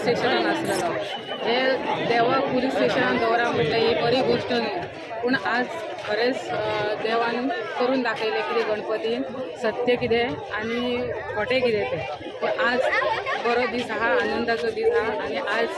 स्टेशनान आसलेलो. हे देवाक पुलीस स्टेशनान दवरा म्हटल्यार ही बरी गोश्ट न्हू. पूण आज खरेंच देवान करून दाखयलें कितें गणपतीन सत्य कितें आनी खोटें कितें तें. पूण आज बरो दीस आहा, आनंदाचो दीस आहा आनी आज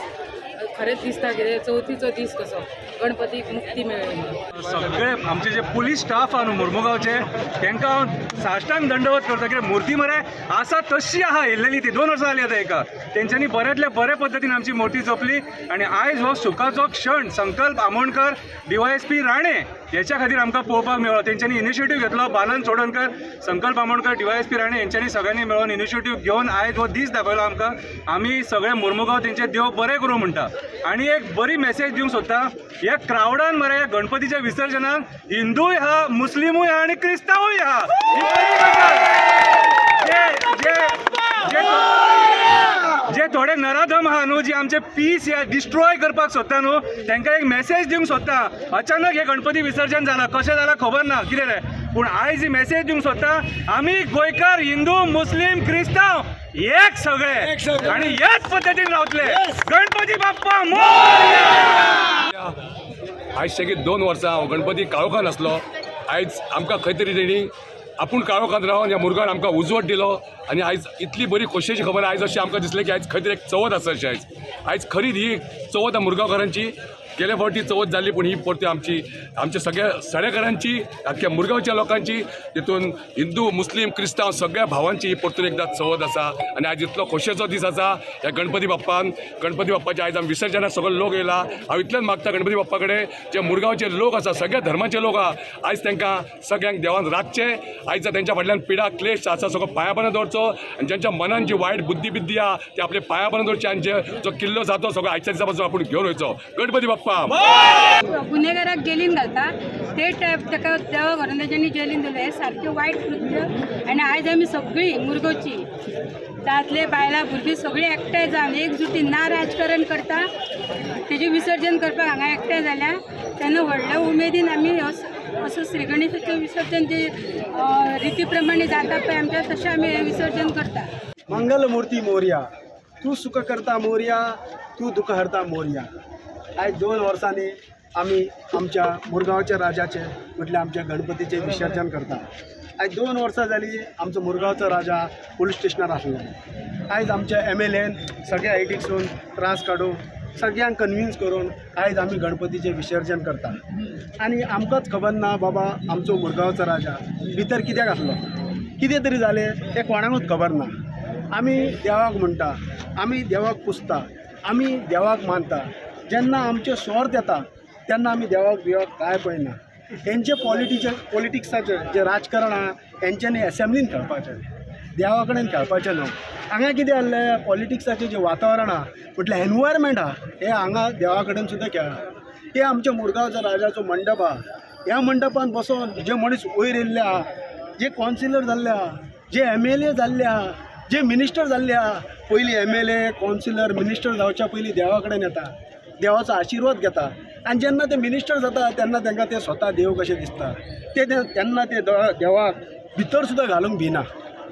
खरेंच दिसता कितें चवथीचो दीस कसो गणपतीक मुक्ती मेळ्ळी म्हणून. सगळे आमचे जे पुलीस स्टाफ आहा न्हू मुर्मुगांवचे, तांकां हांव साश्टांग दंडवत करता. कित्याक मुर्ती मरे आसा तशी आहा येयल्लेली ती 2 वर्सां जाली आतां एका. तेंच्यांनी बऱ्यांतल्या बऱ्या पद्दतीन आमची मुर्ती जपली आनी आयज हो सुखाचो क्षण संकल्प आमोणकर, डीवायएसपी राणे हेच्या खातीर आमकां पळोवपाक मेळ्ळो. तेंच्यांनी इनिशिएटीव घेतलो. बालन चोडणकर, संकल्प आमोणकर, डीवायएसपी राणे हेंच्यांनी सगळ्यांनी मेळोन इनिशिएटीव घेवन आयज हो दीस दाखयलो आमकां. आमी सगळे मुर्मुगांव तेंचे देव बरें करूं म्हणटा आनी एक बरी मेसेज दिवंक सोदता. ह्या क्रावडान मरे गणपतीच्या विसर्जनाक हिंदूय आहा, मुस्लिमूय आहा आनी क्रिस्तांवूय आहा. ही बरी गजाल. जे जे जे जे थोडे नराधम आहा न्हू, जी आमचे पीस ह्या डिस्ट्रॉय करपाक सोदता न्हू, तांकां एक मेसेज दिवंक सोदता. अचानक हे गणपती विसर्जन जाला, कशें जालां खबर ना कितें रे, पूण आयज ही मेसेज दिवंक सोदता, आमी गोंयकार हिंदू, मुस्लीम, क्रिस्तांव एक सगळे आणि ह्याच पद्दतीन रावतले. गणपती बाप्पा मोरया! आयज शेगीत 2 वर्सां हांव गणपती काळोखान आसलो. आयज आमकां खंय तरी तेणी आपूण काळोखान रावन ह्या मुरगान आमकां उजवड दिलो आनी आयज इतली बरी खोशयेची खबर. आयज अशें आमकां दिसलें की आयज खंय तरी एक चवथ आसा अशें. आयज आयज खरीच ही चवथ मुरगांवकारांची. गेल्या फावटी चवथ जाल्ली, पूण ही परती आमची, आमच्या सगळ्या सडेकारांची, आख्ख्या मुरगांवच्या लोकांची, तितून हिंदू, मुस्लीम, क्रिस्तांव सगळ्या भावांची ही परतून एकदां चवथ आसा आनी आयज इतलो खोशयेचो दीस आसा. ह्या गणपती बाप्पान, गणपती बाप्पाच्या आयज आमी विसर्जनाक सगळे लोक येयला. हांव इतलेंच मागता गणपती बाप्पा कडेन, जे मुरगांवचे लोक आसा, सगळ्या धर्माचे लोक आहा, आयज तांकां सगळ्यांक देवान राखचे. आयज तेंच्या फाटल्यान पिडा क्लेश आसा सगळो पांया पोंदा दवरचो आनी ज्यांच्या मनान जी वायट बुद्धी बिद्दी आहा ती आपले पांया पोंदा दवरची आनी जे जो किल्लो जातो सगळो आयच्या दिसा पासून आपूण घेवन वयचो. गणपती बाप्पा! गुन्हेगाराक जेलीन घालता ते टायप ताका देवा घरान तेच्यांनी जेलीन दवरलें. हें सारकें वायट कृत्य आनी आयज आमी सगळीं मुरगांवची दादले, बायलां, भुरगीं सगळीं एकठांय जावन एकजुटीन ना राजकारण करता तेजें विसर्जन करपाक हांगा एकठांय जाल्या. तेन्ना व्हडल्या उमेदीन आमी हो असो श्री गणेशाचें विसर्जन जे रिती प्रमाणे जाता पळय आमच्या, तशें आमी हें विसर्जन करता. मंगल मूर्ती मोरया, तूं सुख करता मोरया, तूं दुःख हरता मोरया. आयज 2 वर्सांनी आमी आमच्या मुरगांवच्या राजाचें, म्हटल्यार आमच्या गणपतीचें विसर्जन करता. आयज 2 वर्सां जालीं आमचो मुरगांवचो राजा पुलीस स्टेशनार आसलो. आयज आमच्या एमएलएन सगळ्या आयटीकसून त्रास काडून, सगळ्यांक कन्विन्स करून आयज आमी गणपतीचें विसर्जन करता. आनी आमकांच खबर ना बाबा, आमचो मुरगांवचो राजा भितर कित्याक आसलो, कितें तरी जालें तें कोणाकूच खबर ना. आमी देवाक म्हणटा, आमी देवाक पुजता, आमी देवाक मानता. जेन्ना आमचे स्वार्थ येता तेन्ना आमी देवाक बिवाक कांय पळयना. हेंचे पॉलिटिचे पॉलिटिक्साचें जें राजकारण आहा, हेंच्यांनी एसेंब्लीन खेळपाचें, देवा कडेन खेळपाचें न्हू. हांगा कितें जाल्लें, पॉलिटिक्साचें जें वातावरण आहा, म्हटल्यार एनवायरमेंट आहा, हें हांगा देवा कडेन सुद्दां खेळ्ळां. हे आमच्या मुरगांवचो राजाचो मंडप आहा. ह्या मंडपान बसोन जे मनीस वयर येयल्ले आहा, जे कौन्सिलर जाल्ले आहा, जे एमएलए जाल्ले आहा, जे मिनिस्टर जाल्ले आहा, पयलीं एमएलए, कौन्सिलर, मिनिस्टर जावच्या पयलीं देवा कडेन येता, देवाचो आशिर्वाद घेता आनी जेन्ना ते मिनिस्टर जाता तेन्ना तांकां ते स्वता देव कशें दिसता. ते तेन्ना ते देवाक भितर सुद्दां घालूंक भिना.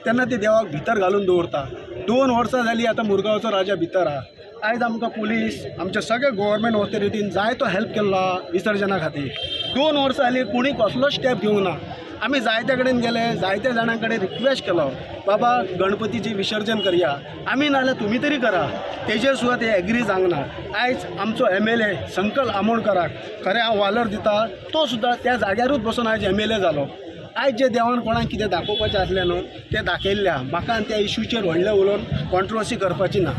तेन्ना ते देवाक भितर घालून दवरता. 2 वर्सां जालीं आतां मुरगांवचो राजा भितर आहा. आयज आमकां पुलीस, आमच्या सगळ्या गोवोरमेंट ऑथॉरिटीन जायतो हेल्प केल्लो आहा विसर्जना खातीर. 2 वर्सां जालीं कोणी कसलोच स्टेप घेवंक ना. आमी जायत्या कडेन गेले, जायत्या जाणां कडेन रिक्वेस्ट केलो, बाबा गणपतीचें विसर्जन करया आमी, नाजाल्यार तुमी तरी करा. तेजेर सुद्दां ते एग्री जावंक ना. आयज आमचो एमएलए संकल्प आमोणकराक खरें हांव वालोर दिता. तो सुद्दां त्या जाग्यारूच बसून आयज एमएलए जालो. आयज जे देवान कोणाक कितें दाखोवपाचें आसलें न्हू, तें दाखयल्लें आहा. म्हाका आनी त्या इशूचेर व्हडलें उलोवन कॉन्ट्रोवर्सी करपाची ना.